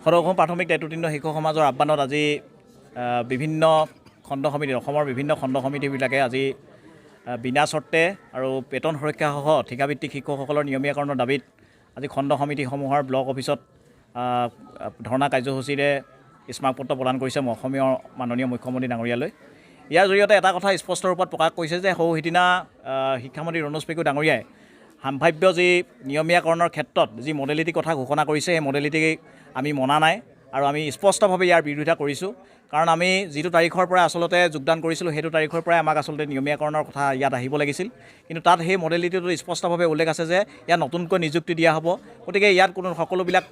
সদৌ অসম প্ৰাথমিক টেট উত্তীৰ্ণ শিক্ষক সমাজৰ আহ্বানত আজি বিভিন্ন খণ্ড সমিতি, অসমৰ বিভিন্ন খণ্ড সমিতিবিলাকে আজি বিনা চৰ্তে আৰু বেতন সুৰক্ষাসহ ঠিকাভিত্তিক শিক্ষকসকলৰ নিয়মীয়াকৰণৰ দাবীত আজি খণ্ড সমিতিসমূহৰ ব্লক অফিচত ধৰ্ণা কাৰ্যসূচীৰে স্মাৰকপত্ৰ প্ৰদান কৰিছে অসমীয় মাননীয় মুখ্যমন্ত্ৰী ডাঙৰীয়ালৈ। ইয়াৰ জৰিয়তে এটা কথা স্পষ্ট ৰূপত প্ৰকাশ কৰিছে যে সৌ সিদিনা শিক্ষামন্ত্ৰী ৰণোজ পেগু ডাঙৰীয়াই সাম্ভাব্য যি নিয়মীয়াকৰণৰ ক্ষেত্ৰত যি মডেলিটিৰ কথা ঘোষণা কৰিছে, সেই মডেলিটি আমি মনা নাই আৰু আমি স্পষ্টভাৱে ইয়াৰ বিৰোধিতা কৰিছোঁ। কাৰণ আমি যিটো তাৰিখৰ পৰা আচলতে যোগদান কৰিছিলোঁ, সেইটো তাৰিখৰ পৰাই আমাক আচলতে নিয়মীয়াকৰণৰ কথা ইয়াত আহিব লাগিছিল। কিন্তু তাত সেই মডেলিটিটো স্পষ্টভাৱে উল্লেখ আছে যে ইয়াত নতুনকৈ নিযুক্তি দিয়া হ'ব। গতিকে ইয়াত কোনো সকলোবিলাক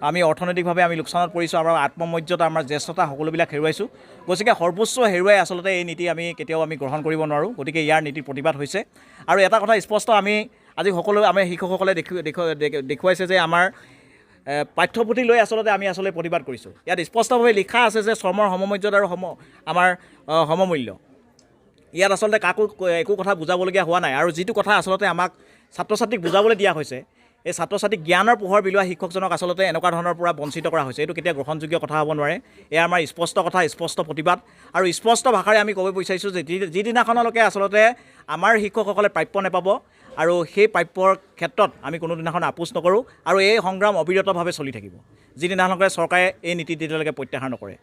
আমি অৰ্থনৈতিকভাৱে আমি লোকচানত পৰিছোঁ, আমাৰ আত্মমৰ্যাদা, আমাৰ জ্যেষ্ঠতা সকলোবিলাক হেৰুৱাইছোঁ। গতিকে সৰ্বোচ্চ হেৰুৱাই আচলতে এই নীতি আমি কেতিয়াও আমি গ্ৰহণ কৰিব নোৱাৰোঁ। গতিকে ইয়াৰ নীতিৰ প্ৰতিবাদ হৈছে। আৰু এটা কথা স্পষ্ট, আমি আজি সকলো আমি শিক্ষকসকলে দেখুৱাইছে যে আমাৰ পাঠ্যপুথি লৈ আচলতে আমি আচলতে প্ৰতিবাদ কৰিছোঁ। ইয়াত স্পষ্টভাৱে লিখা আছে যে শ্ৰমৰ সমমৰ্যাদা আৰু আমাৰ সমমূল্য। ইয়াত আচলতে কাকো একো কথা বুজাবলগীয়া হোৱা নাই। আৰু যিটো কথা আচলতে আমাক ছাত্ৰ ছাত্ৰীক বুজাবলৈ দিয়া হৈছে, এই ছাত্ৰ ছাত্ৰীক জ্ঞানৰ পোহৰ বিলোৱা শিক্ষকজনক আচলতে এনেকুৱা ধৰণৰ পৰা বঞ্চিত কৰা হৈছে। এইটো কেতিয়া গ্ৰহণযোগ্য কথা হ'ব নোৱাৰে। এয়া আমাৰ স্পষ্ট কথা, স্পষ্ট প্ৰতিবাদ আৰু স্পষ্ট ভাষাৰে আমি ক'ব বিচাৰিছোঁ যে যিদিনাখনলৈকে আচলতে আমাৰ শিক্ষকসকলে প্ৰাপ্য নাপাব আৰু সেই প্ৰাপ্যৰ ক্ষেত্ৰত আমি কোনোদিনাখন আপোচ নকৰোঁ আৰু এই সংগ্ৰাম অবিৰতভাৱে চলি থাকিব যিদিনাখনলৈকে চৰকাৰে এই নীতি তেতিয়ালৈকে প্ৰত্যাহাৰ নকৰে।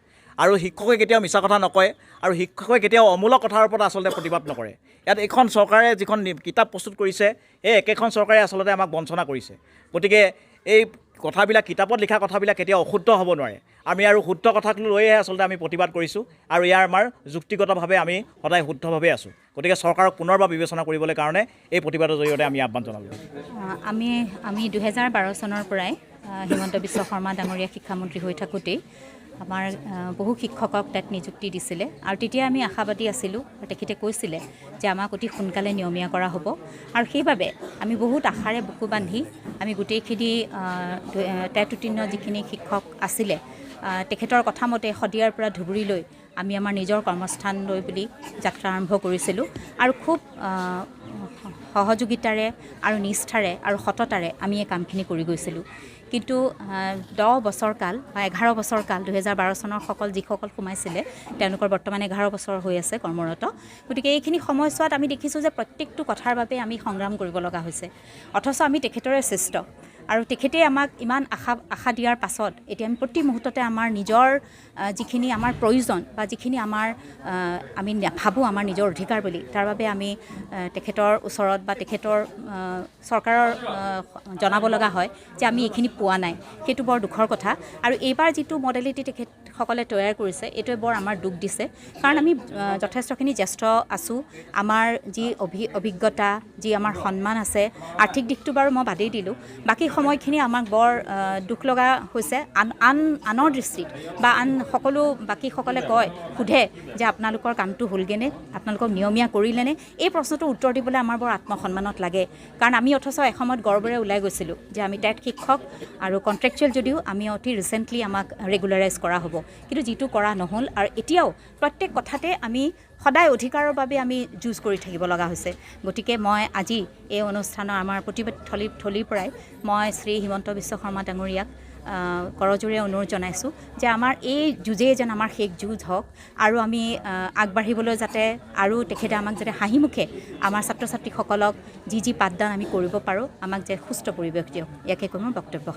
আৰু শিক্ষকে কেতিয়াও মিছা কথা নকয় আৰু শিক্ষকে কেতিয়াও অমূলক কথাৰ ওপৰত আচলতে প্ৰতিবাদ নকৰে। ইয়াত এইখন চৰকাৰে যিখন কিতাপ প্ৰস্তুত কৰিছে, এই একেখন চৰকাৰে আচলতে আমাক বঞ্চনা কৰিছে। গতিকে এই কথাবিলাক, কিতাপত লিখা কথাবিলাক কেতিয়াও অশুদ্ধ হ'ব নোৱাৰে। আমি আৰু শুদ্ধ কথাটো লৈয়ে আচলতে আমি প্ৰতিবাদ কৰিছোঁ আৰু ইয়াৰ আমাৰ যুক্তিগতভাৱে আমি সদায় শুদ্ধভাৱে আছোঁ। গতিকে চৰকাৰক পুনৰবাৰ বিবেচনা কৰিবলৈ কাৰণে এই প্ৰতিবাদৰ জৰিয়তে আমি আহ্বান জনালোঁ। আমি 2012 চনৰ পৰাই হিমন্ত বিশ্ব শৰ্মা ডাঙৰীয়া শিক্ষামন্ত্ৰী হৈ থাকোঁতেই আমাৰ বহু শিক্ষকক তাত নিযুক্তি দিছিলে আৰু তেতিয়া আমি আশাবাদী আছিলোঁ আৰু তেখেতে কৈছিলে যে আমাক অতি সোনকালে নিয়মীয়া কৰা হ'ব আৰু সেইবাবে আমি বহুত আশাৰে বুকু বান্ধি আমি গোটেইখিনি টেট উত্তীৰ্ণ যিখিনি শিক্ষক আছিলে, তেখেতৰ কথামতে শদিয়াৰ পৰা ধুবুৰীলৈ আমি আমাৰ নিজৰ কৰ্মস্থানলৈ বুলি যাত্ৰা আৰম্ভ কৰিছিলোঁ আৰু খুব সহযোগিতাৰে আৰু নিষ্ঠাৰে আৰু সততাৰে আমি এই কামখিনি কৰি গৈছিলোঁ। কিন্তু 10 বছৰ কাল বা 11 বছৰ কাল, 2012 চনৰ যিসকল সোমাইছিলে তেওঁলোকৰ বৰ্তমান 11 বছৰ হৈ আছে কৰ্মৰত। গতিকে এইখিনি সময়ছোৱাত আমি দেখিছোঁ যে প্ৰত্যেকটো কথাৰ বাবে আমি সংগ্ৰাম কৰিব লগা হৈছে, অথচ আমি তেখেতৰে শ্ৰেষ্ঠ আৰু তেখেতেই আমাক ইমান আশা দিয়াৰ পাছত এতিয়া আমি প্ৰতি মুহূৰ্ততে আমাৰ নিজৰ যিখিনি আমাৰ প্ৰয়োজন বা যিখিনি আমাৰ আমি ভাবোঁ আমাৰ নিজৰ অধিকাৰ বুলি, তাৰ বাবে আমি তেখেতৰ ওচৰত বা তেখেতৰ চৰকাৰৰ জনাব লগা হয় যে আমি এইখিনি পোৱা নাই। সেইটো বৰ দুখৰ কথা। আৰু এইবাৰ যিটো মডেলিটি তেখেতসকলে তৈয়াৰ কৰিছে, এইটোৱে বৰ আমাৰ দুখ দিছে। কাৰণ আমি যথেষ্টখিনি জ্যেষ্ঠ আছোঁ, আমাৰ যি অভিজ্ঞতা, যি আমাৰ সন্মান আছে, আৰ্থিক দিশটো বাৰু মই বাদেই দিলোঁ, বাকী সময়খিনি আমাক বৰ দুখ লগা হৈছে। আন আন আনৰ দৃষ্টিত বা আন সকলো বাকীসকলে কয়, সোধে যে আপোনালোকৰ কামটো হ'লগৈনে, আপোনালোকক নিয়মীয়া কৰিলেনে? এই প্ৰশ্নটোৰ উত্তৰ দিবলৈ আমাৰ বৰ আত্মসন্মানত লাগে। কাৰণ আমি অথচ এসময়ত গৰ্বেৰে ওলাই গৈছিলোঁ যে আমি টেট শিক্ষক আৰু কণ্ট্ৰেকচুৱেল যদিও আমি অতি ৰিচেণ্টলি আমাক ৰেগুলাৰাইজ কৰা হ'ব, কিন্তু যিটো কৰা নহ'ল। আৰু এতিয়াও প্ৰত্যেক কথাতে আমি সদায় অধিকাৰৰ বাবে আমি যুঁজ কৰি থাকিব লগা হৈছে। গতিকে মই আজি এই অনুষ্ঠানৰ আমাৰ প্ৰতিবাদ থলীৰ পৰাই মই শ্ৰী হিমন্ত বিশ্ব শৰ্মা ডাঙৰীয়াক কৰজোৰে অনুৰোধ জনাইছোঁ যে আমাৰ এই যুঁজেই যেন আমাৰ শেষ যুঁজ হওক আৰু আমি আগবাঢ়িবলৈ যাতে আৰু তেখেতে আমাক যাতে হাঁহিমুখে আমাৰ ছাত্ৰ ছাত্ৰীসকলক যি যি পাঠদান আমি কৰিব পাৰোঁ, আমাক যে সুস্থ পৰিৱেশ দিয়ক, ইয়াকে কৈ মই বক্তব্য